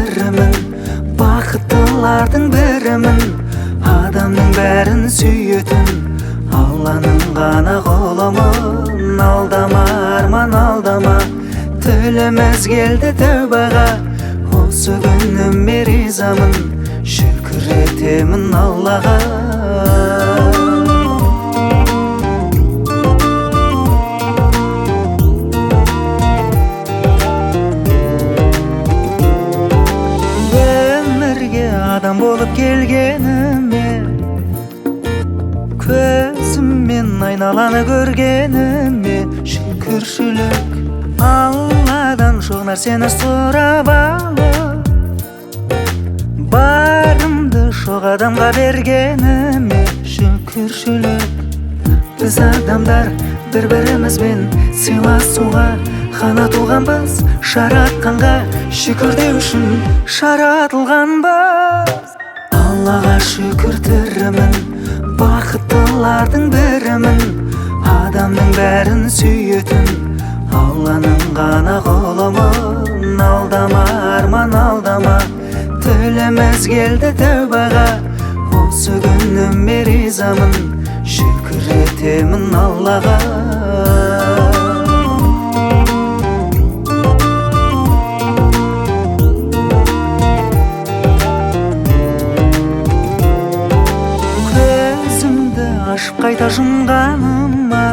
тірімін, бақыттылардың бірімін. Адамның бәрін сүйетін Алланың ғана құлымын. Алдама, арман алдама, тіліміз келді тәубаға. Осы күніме ризамын, шүкір етемін Аллаға. Өмірге адам болып келгеніме, көзіммен айналаны көргеніме шүкіршілік. Алладан жоқ нәрсені сұрап алып, барымды жоқ адамға бергеніме шүкіршілік. Біз адамдар бір-бірімізбен сыйласуға ғана туғанбыз, жаратқанға шүкір деу үшін жаратылғанбыз. Аллаға шүкір тірімін, бақыттылардың бірімін. Адамның бәрін сүйетін Алланың ғана құлымын. Алдама, арман алдама, тіліміз келді тәубаға. Осы күніме ризамын, шүкір етемін Аллаға. Көзімді ашып қайта жұмғаныма,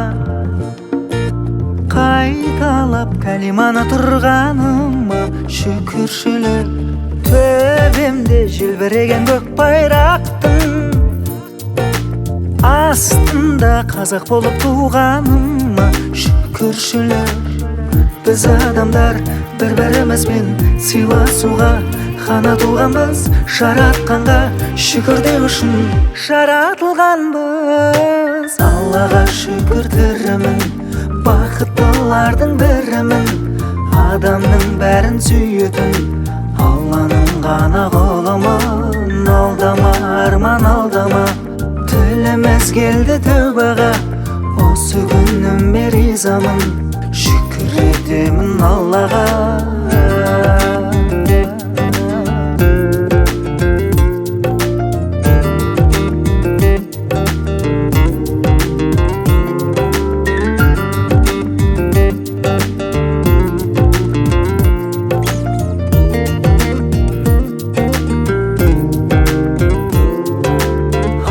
қайталап кәлиманы тұрғаныма шүкіршілік. Төбемде желбіреген көк байрақтың астында қазақ болып туғаныма шүкіршілік. Біз адамдар бір-бірімізбен сыйласуға ғана туғанбыз, жаратқанға шүкір деу үшін жаратылғанбыз. Аллаға шүкір тірімін, бақыттылардың бірімін. Адамның бәрін сүйетін Алланың ғана құлымын. Алдама, арман алдама, тіліміз келді тәубаға. Осы күніме ризамын, шүкір етемін Аллаға.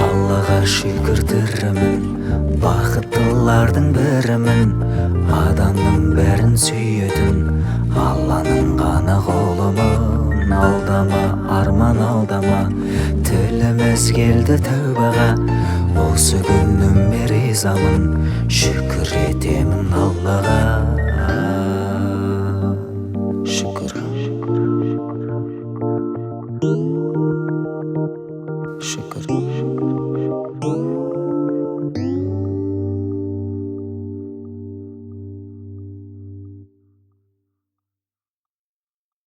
Аллаға шүкір тірімін, бақыттылардың бірімін. Адамның бәрін сүйетін Алланың ғана құлымын. Алдама, арман алдама, тіліміз келді тәубаға. Осы күніме ризамын, шүкір етемін Аллаға. Шүкір. Шүкір.